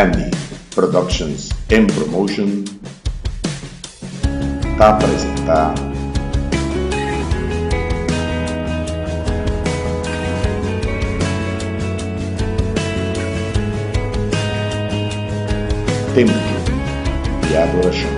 Andy Productions and Promotion ta presentá Tempu di Adorashon.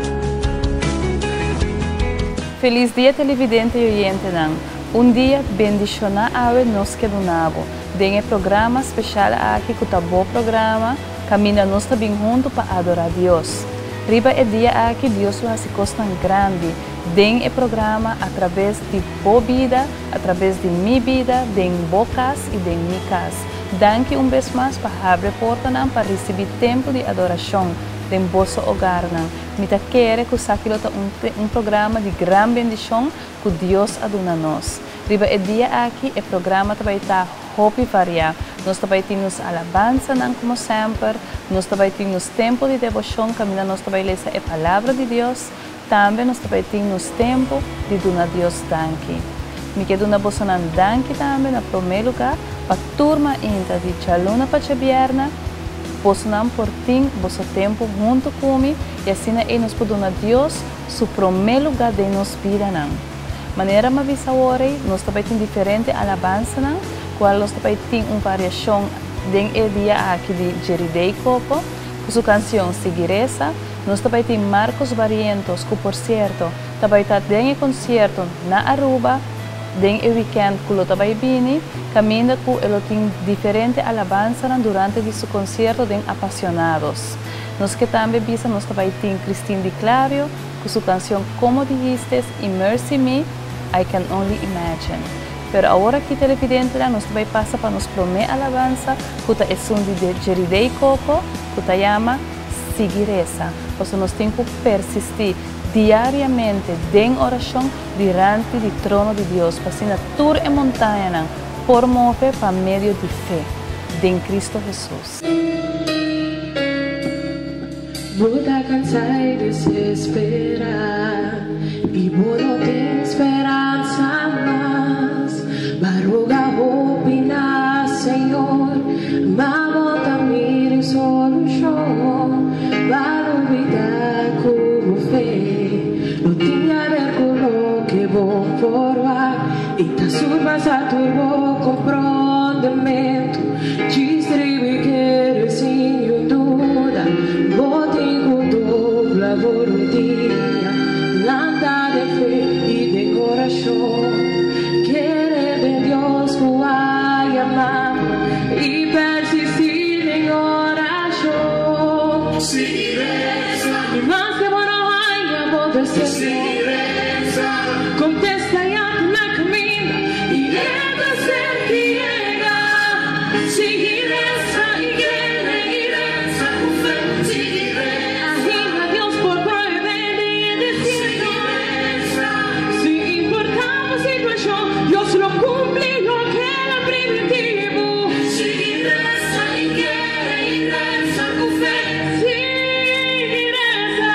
Felis dia televidente y oyentenan. Un dia bendiciona awe nos ke duna bo den e programa special aki cu ta bo programa caminda nos ta bin hunto pa adora Dios. Riba e dia aki Dios lo haci cosnan grandi den e programa a traves di bo bida, a traves di mi bida, den bo cas y den mi cas. Danki un bes mas pa habri e portanan pa ricibi tempo di adoracion den boso hogarnan. Mi ta kere cu esaki lo ta un un programa di gran bendicion cu Dios a duna nos. Riba e dia aki e programa ta bay ta hopi varia. Nos ta bay tin nos alabansanan como semper, nos ta bay tin nos tempo di debocion caminda nos ta bay lesa e Palabra di Dios, tambe nos ta bay tin nos tempo di duna Dios danki. Mi ke duna bosonan danki tambe na prome lugar pa tur mainta di djaluna pa djabierna, bosonan por tin boso tempo hunto cu mi y asina ey nos por duna Dios su prome lugar den nos bidanan. Manera m'a bisa awor ei, nos ta bai tin diferente alabansanan, cual nos ta bai tin un variacion den e dia aki di Jeridey Coco, cu su cancion Sigui Reza. Nos ta bai tin Marcos Barrientos, cu por cierto ta bai ta den e concierto na Aruba den e weekend cu lo ta bai bini, caminda cu e lo tin diferente alabansanan durante di su concierto den Apasionados. Nos ke tambe bisa nos ta bai tin Christine Di Clario, Ku su kansion Como Dijistes i Mercy Me, I Can Only Imagine. Pero awor aki televidentenan nos ta bai pasa pa nos promé alabansa ku ta esun di de Jeridey Coco ku ta yama Sigui Resa. Pasobra nos tin ku persistí diariamente den orashon diranti di trono di Dios pa asina tur e montañanan por move pa medio di fe den Cristo Hesus. Bo ta cansa y desespera y bo no tin speransa mas. B'a roga hopi na Señor, ma bo ta mira e solucion. B'a lubida cu bo fe no tin haber cu loke bo por wak y ta surpasa tur bo comprondemento. Djis riba e kere sin niun duda, bo tin ku dobla bo rudia, lanta den fe i den orashon, kere den Dios ku a yama bo i persistí den orashon. I maske bo no haña bo deseo, kontesta ya ta na kaminda i e ta ser ki yega. Sigui resa i kere i resa ku fe. Ainda Dios por prohibé den e desierto. Sin importá bo situashon, Dios lo kumpli loke el a primintí bo. Sigui resa i kere i resa ku fe. Sigui resa.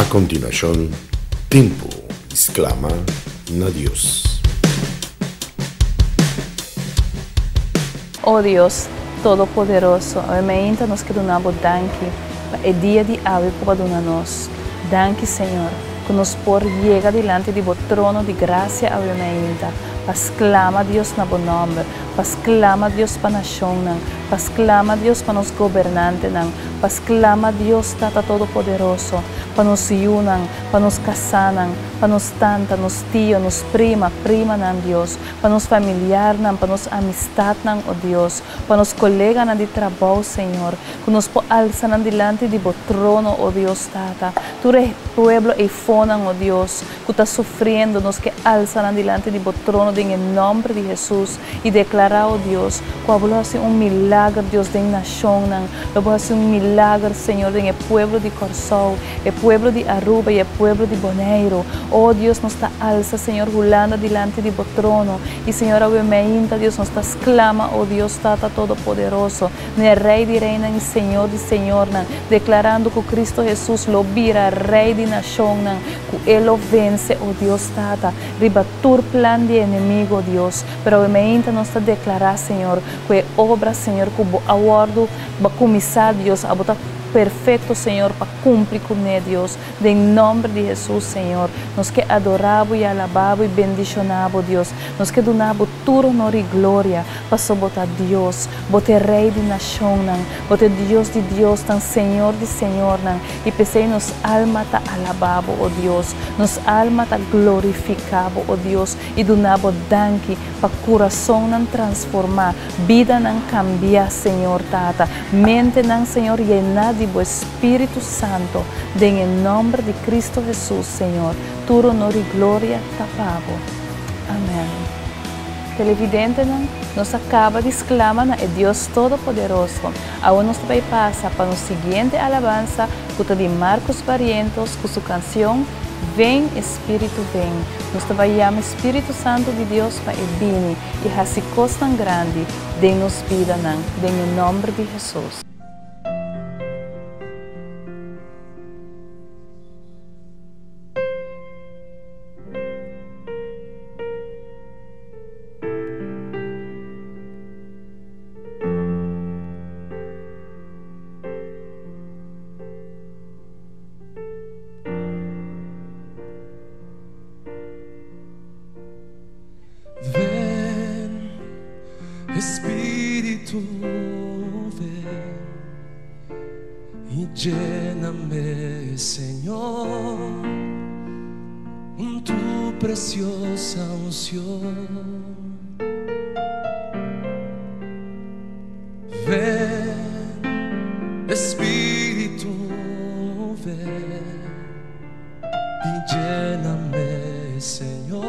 kontinuashon, Tempu di Sklama na Dios. O Dios Todopoderoso, awe meinta nos ke duna Bo danki pa e dia di awe ku Bo a duna nos. Danki, Señor, ku nos por yega dilanti di Bo trono di grasia awe meinta pa sklama Dios na Bo nòmber, pa sklama Dios pa nashonnan, pa sklama Dios pa nos gobernantenan, pa sklama Dios Tata Todopoderoso, pa nos yunan, pa nos kasánan, pa nos tanta, nos tio, nos prima, primanan, Dios, pa nos familiarnan, pa nos amistatnan, o Dios, pa nos koleganan di trabou, Señor, ku nos por alsa nan dilanti di Bo trono, o Dios Tata. Tur e pueblo eifonan, o Dios, ku ta sufriendo, nos ke alsa nan dilanti di Bo trono den e nòmber di Hesus i deklará, o Dios, ku abo lo hasi un milager, Dios, den nashonnan. Lo Bo hasi un milager, Señor, den e pueblo di Kòrsou, e pueblo di Aruba i e pueblo di Boneiru. O Dios, nos ta alsa, Señor, Hulanda dilanti di Bo trono. I, Señor, awe meinta, Dios, nos ta sklama, o Dios Tata Todopoderoso, n'e Rei di reinan i Señor di señornan, deklarando ku Kristu Hesus lo bira Rei di nashonnan, ku E lo vense, o Dios Tata, riba tur plan di e enemigo, Dios. Pero awe meinta nos ta deklará, Señor, ku e obra, Señor, ku Bo a wòrdu, Bo a kuminsá, Dios, abo ta perfekto, Señor, pa kumpli kuné, Dios. Den nòmber di Hesus, Señor, nos ke adorá Bo i alabá Bo i bendishoná Bo, Dios. Nos ke duna Bo tur honor i gloria, paso Bo ta Dios, Bo ta e Rei di nashonnan, Bo ta e Dios di diosnan, Señor di señornan, i p'esei nos alma ta alabá Bo, o Dios. Nos alma ta glorifiká Bo, o Dios, i duna Bo danki pa kurasonnan transformá, bidanan kambiá, Señor Tata, mentenan, Señor, yená di Bo Espíritu Santo, den e nòmber di Cristo Hesus, Señor, tur honor i gloria ta pa Bo. Amèn. Televidentenan, nos a kaba di sklama na e Dios Todopoderoso. Awor nos ta bai pasa pa nos siguiente alabansa ku ta di Marcos Barrientos ku su kansion Ven Espíritu Ven. Nos ta bai yama e Spiritu Santu di Dios pa e bini i hasi kosnan grandi den nos bidanan, den e nòmber di Hesus. Ven, Espíritu, ven y lléname, Señor, con tu preciosa unción. Ven, Espíritu, ven y lléname, Señor,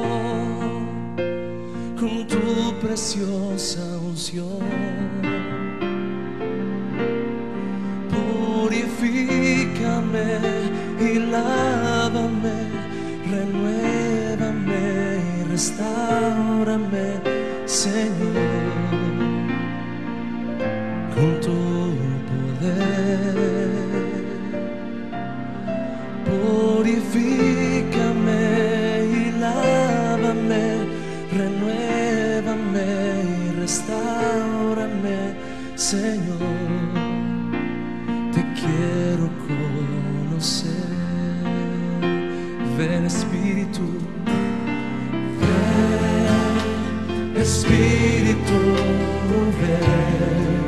con tu preciosa unción. Purifícame y lávame, renuévame y restáurame, Señor, con tu poder. Purifícame y lávame, renuévame y restáurame, Señor. Te quiero conocer. Ven Espíritu, ven Espíritu, ven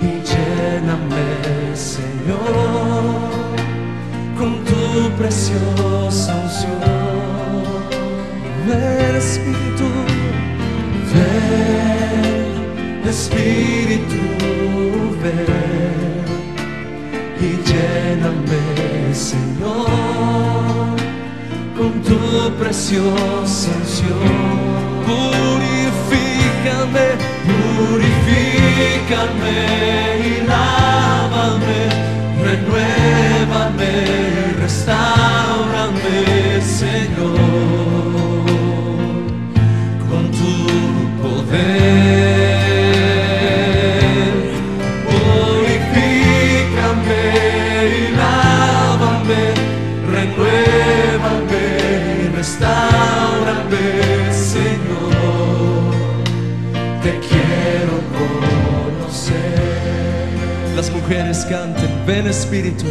y lléname, Señor, con tu preciosa unción. Ven Espíritu, ven Espíritu, ven y lléname, Señor, con tu preciosa unción. Purifícame, purifícame y lávame, renuévame y restáurame, Señor, con tu poder. Purifícame y lávame, Mujeres canten, ven Espíritu.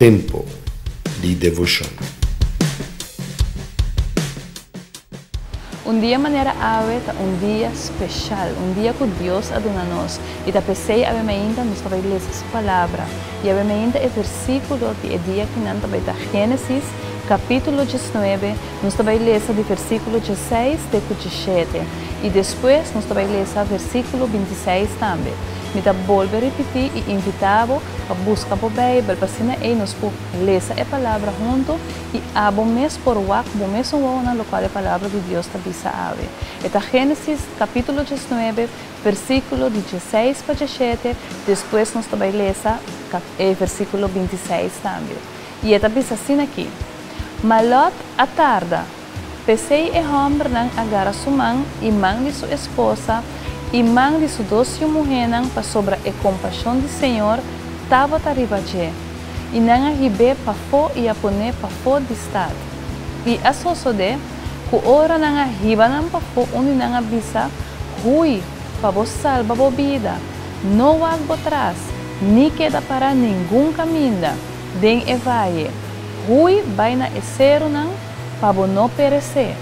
Tempo di devoshon. Un dia manera awe ta un dia speshal, un dia ku Dios a duna nos, i ta p'esei awe mainta nos ta bai lesa Su Palabra. I awe mainta e versíkulo di e dia kinan ta bai ta Génesis, kapítulo diesnuebe, nos ta bai lesa di versíkulo diesseis te ku diesshete, i despues nos ta bai lesa versíkulo bintiseis tambe. Mi ta bolbe ripití i invitá bo pa buska bo Beibel, pa asina ei nos por lesa e Palabra huntu i abo mes por wak bo mesun wowonan lokual e Palabra di Dios ta bisa awe. E ta Génesis kapítulo diesnuebe, versíkulo di diesseis pa diesshete, despues nos ta bai lesa e versíkulo bintiseis tambe. I e ta bisa asina aki, Ma Lòt a tarda. P'esei e hòmbernan a gara su man i man di su esposa i man di su dos yu muhénan pasobra e kompashon di señor tabata riba dje, i nan a hib'é pafó i a pon'é pafó di stat. I a sosodé ku ora nan a hiba nan pafó un di nan a bisa, Hui, pa bo salba bo bida, no wak bo tras, ni keda pará ningun kaminda den e vaye, hui bai na e serunan, pa bo no peresé.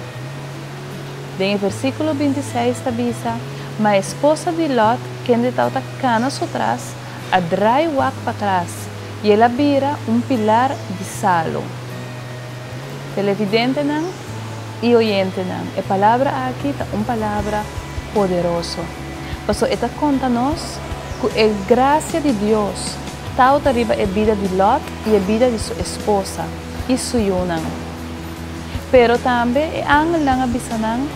Den e versíkulo bintiseis ta bisa, Ma esposa di Lòt, kende tabata kana su tras, a drai wak patras, i el a bira un pilar di salu. Televidentenan i oyentenan, e palabra aki ta un palabra poderoso, pasobra e ta konta nos ku e grasia di Dios. Tabata riba e bida di Lot i e bida di su esposa i su yunan. Pero tambe e angelnan a bisa nan,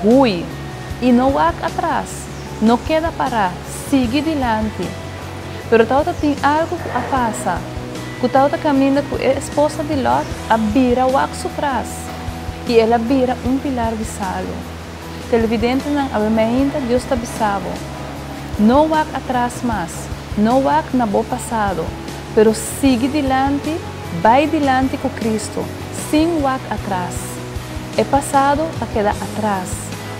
Hui, i no wak atras, no keda pará, sigui dilanti. Pero tabata tin algu ku a pasa, ku tabata kaminda ku e esposa di Lot a bira wak su tras, i el a bira un pilar di salu. Televidentenan, awe mainta Dios ta bisa bo, No wak atras mas, no wak na bo pasado, pero sigui dilanti, bai dilanti ku Kristu, sin wak atras. E pasado ta keda atras.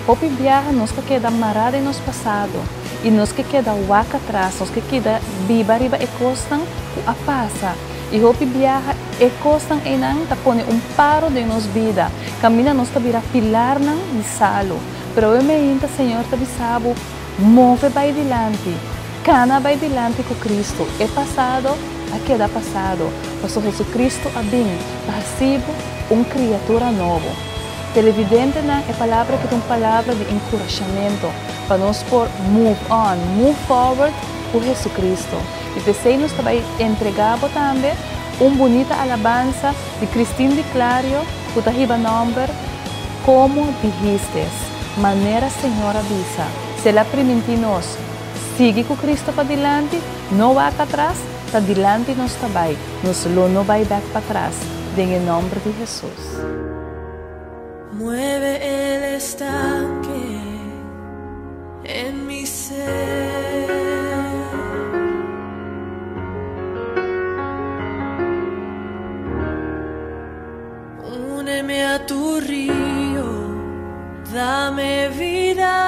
Hopi biaha nos ta keda mará den nos pasado i nos ke keda wak atras, nos ke keda biba riba e kosnan ku a pasa. I hopi biaha e kosnan einan ta pone un paro den nos bida, kaminda nos ta bira pilarnan di salu. Pero awe meinta Señor ta bisa bo, Move bai dilanti, kana bai dilanti ku Kristu. E pasado a keda pasado, pasobra Jesucristo a bin pa hasi bo un kriatura nobo. Televidentenan, e palabra aki ta un palabra di enkurashamentu pa nos por move on, move forward ku Jesucristo. I p'esei nos ta bai entregá bo tambe un bunita alabansa di Christine Di Clario ku ta hiba nòmber Como Dijistes, Manera Señor a bisa. Si el a primintí nos sigui ku Cristo padilanti, no wak atras, ta dilanti nos ta bai, nos lo no bai bèk patras, den e nòmber di Hesus. Mueve el estanque en mi ser. Úneme a tu río, dame vida.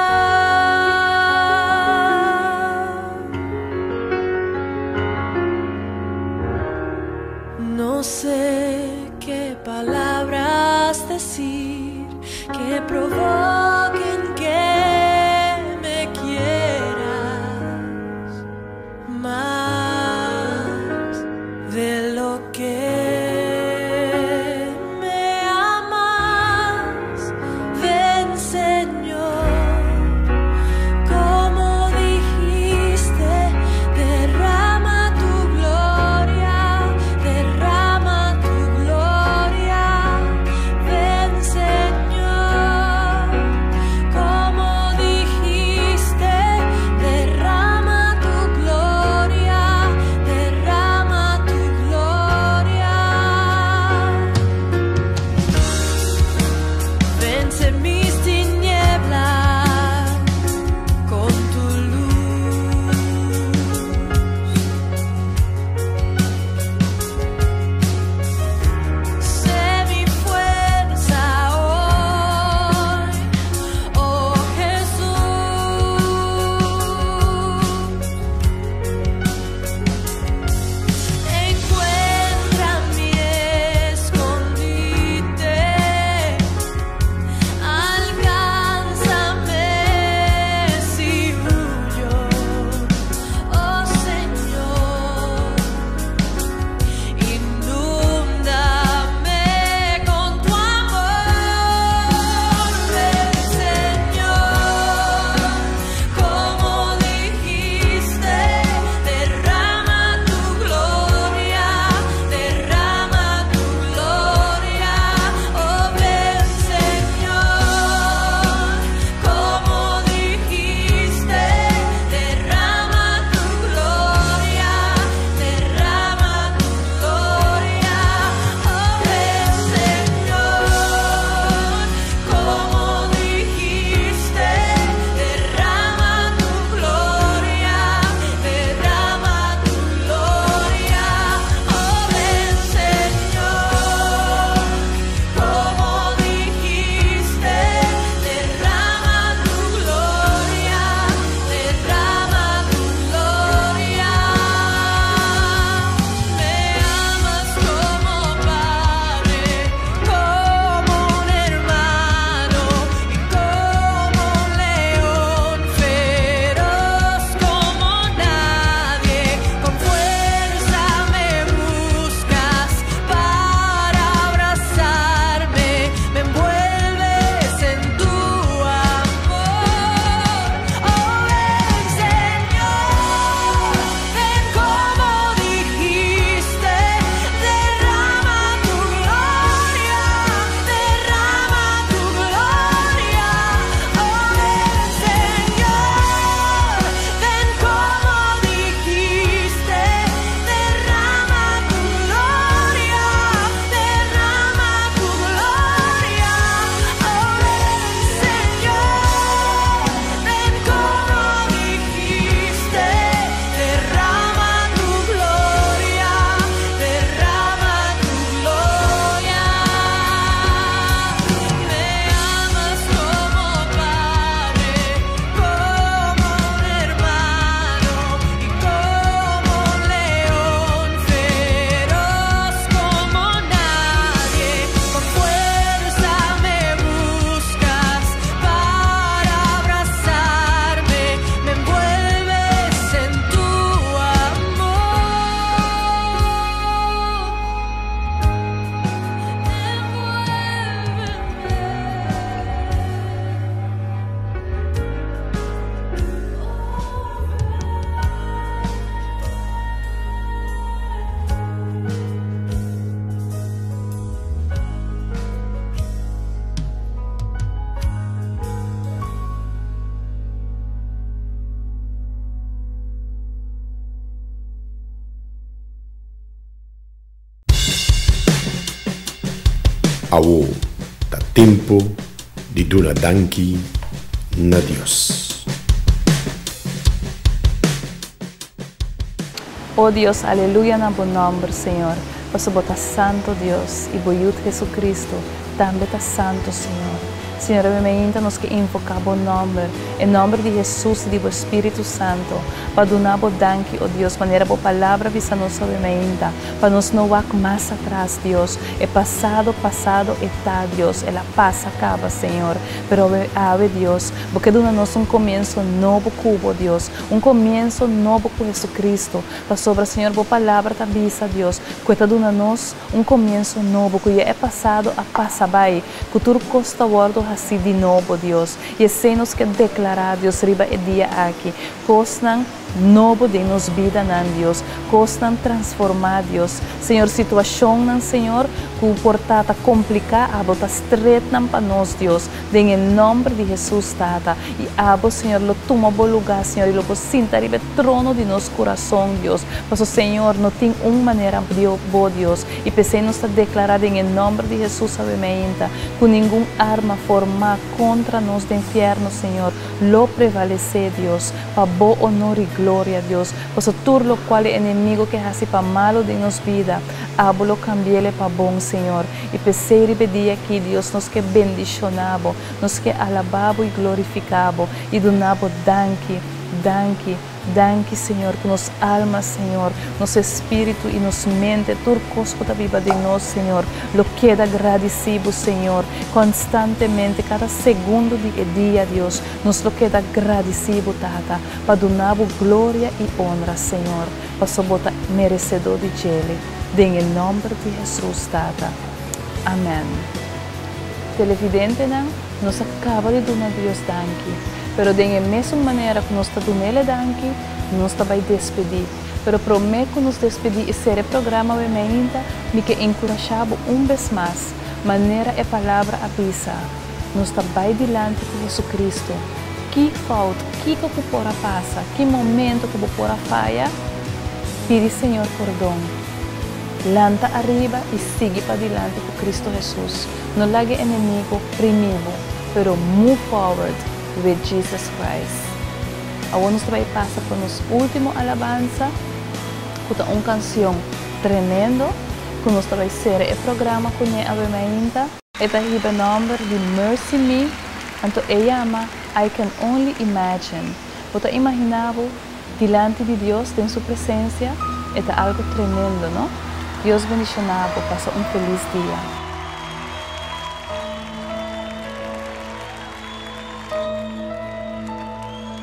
No sé qué palabras decir que provoquen que me quieras más de lo que me amas. Ven, Señor, como dijiste, derrama tu gloria, derrama tu gloria. Ven, Señor. Awo ta tempu di duna danki na Dios. O Dios, aleluya na bo nòmber, Señor, pasobra bo ta santo, Dios, i bo Yu Jesucristo tambe ta santo, Señor. Señor, awe mainta nos ke invoká bo nòmber, e nòmber di Hesus i di bo Spiritu Santo, pa duna bo danki, o Dios, manera bo Palabra bisa nos awe mainta, pa nos no wak mas atras, Dios. E pasado, pasado e ta, Dios, el a pasa kaba, Señor. Pero awe, Dios, bo ke duna nos un komienso nobo ku bo, Dios, Un komienso nobo ku Jesucristo, pasobra Señor bo palabra ta bisa, Dios, ku e ta duna nos un komienso nobo, ku ya e pasado a pasa bai, ku tur kos ta wòrdu hasí di nobo, Dios. I esei nos ke deklará, Dios, riba e dia aki, kosnan nobo den nos bidanan, Dios, kosnan transformá, Dios. Señor, situashonnan, Señor, ku por ta ta kompliká, abo ta stretnan pa nos, Dios. Den e nòmber di Hesus, Tata. I abo, Señor, lo tuma bo lugá, Señor, i lo bo sinta riba e trono di nos kurason, Dios. Pasobra, Señor, no tin un manera bo, Dios. I p'esei nos ta deklará den e nòmber di Hesus awe meinta, ku ningun arma formá kontra nos den fièrnu, Señor, lo prevalesé, Dios, pa bo onor i gloria, Dios. Pasobra tur lokual e enemigo ke hasi pa malu den nos bida, abo lo kambi'el pa bon, Señor. I p'esei riba e dia akí, Dios, nos ke bendishoná bo, nos ke alabá bo i glorifiká bo i duna bo danki, danki, danki, Señor, ku nos alma, Señor, nos espíritu i nos mente, tur kos ku ta biba den nos, Señor, lo keda gradisí bo, Señor, konstantemente, kada segundo di e dia, Dios, nos lo keda gradisí bo, Tata, pa duna bo gloria i onra, Señor, pasobra bo ta meresedó di djele. Den e nòmber di Hesus, Tata. Amèn. Televidentenan, nos a kaba di duna Dios danki. Pero den e mesun manera ku nos ta dun'El e danki, nos ta bai despedí. Pero promé ku nos despedí i sera e programa awe meinta, mi ke enkurashá bo un bes mas, manera e Palabra a bisa, nos ta bai dilanti ku Hesukristu. Ki fout, kiko ku por a pasa, ki momento ku bo por a faya, pidi Señor pordon. Lanta ariba i sigui padilanti ku Cristo Hesus. No laga e enemigo primi bo, pero move forward with Jesus Christ. Awor nos ta bai pasa pa nos ultimo alabansa, ku ta un kansion tremendo ku nos ta bai sera e programa kuné awe mainta. E ta hiba nòmber di Mercy Me, anto e yama I Can Only Imagine. Bo ta imaginá bo dilanti di Dios den su presensia? E ta algu tremendo, no? Dios bendishoná bo, pasa un felis dia.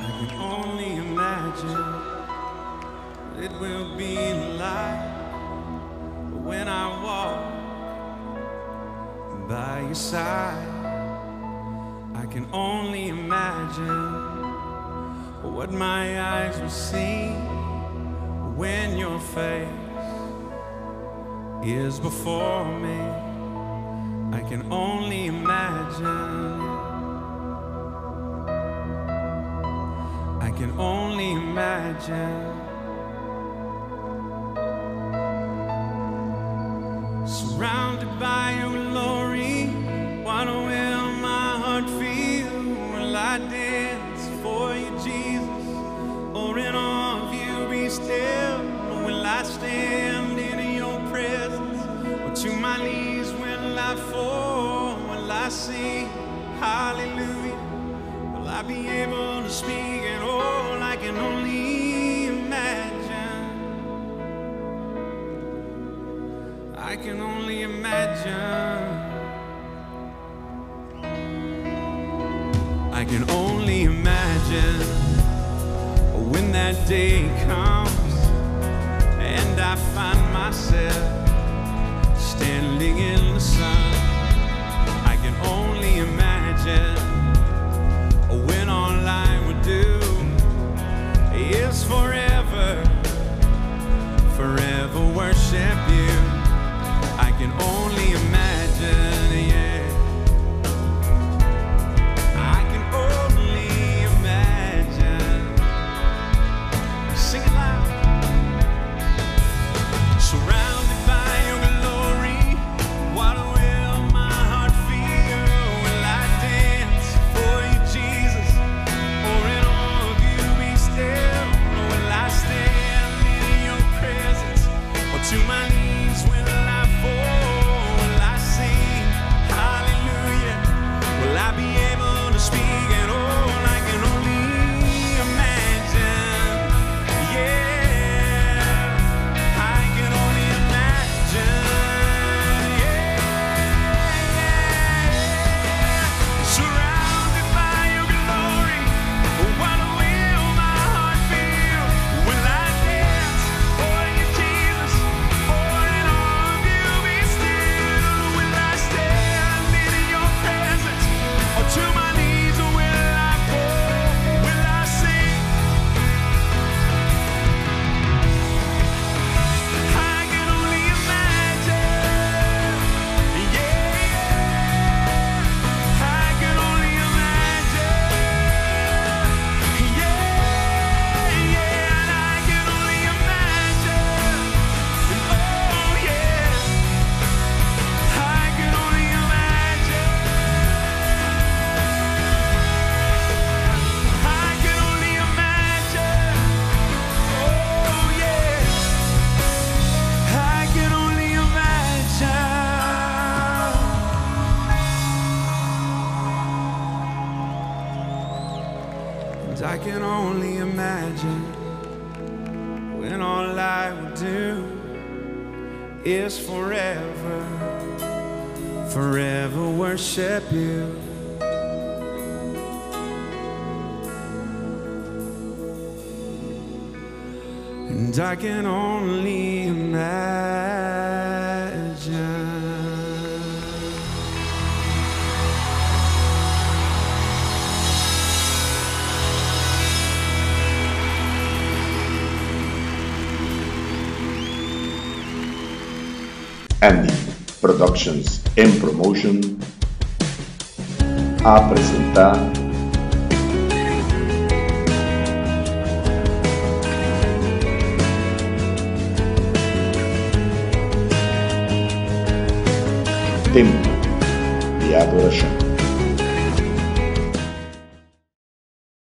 I can only imagine what it will be like when I walk by your side. I can only imagine what my eyes will see when your face is before me. I can only imagine. I can only imagine. Surrounded by your glory, what will my heart feel? Will I dance for you, Jesus? Or in awe of you be still? Will I stand in your presence? Or to my knees will I fall? Will I sing hallelujah? Will I be able to speak at all? I can only imagine. I can only imagine. I can only imagine when that day comes and I find myself standing in the sun. I can only imagine when all I would do is forever, forever worship you. I can only imagine, yeah. I can only imagine. Sing it loud. Surrounded by your glory, what will my To my knees will I fall? Will I sing hallelujah? Will I be able to speak at all? I can only imagine. Yeah, I can only imagine. Yeah, surrounded by your glory, what will my heart feel? Will I dance for you, Jesus, or in awe of you be still? Will I stand in your presence, or to my knees will I fall? Will I sing? I can only imagine. Yeah, I can only imagine. Yeah, yeah, I can only imagine. Oh yeah, I can only imagine. I can only imagine. Oh yeah. I can only imagine. And I can only imagine when all I would do is forever, forever worship you. And I can only imagine. Andy Productions and Promotion a presentá Tempu di Adorashon.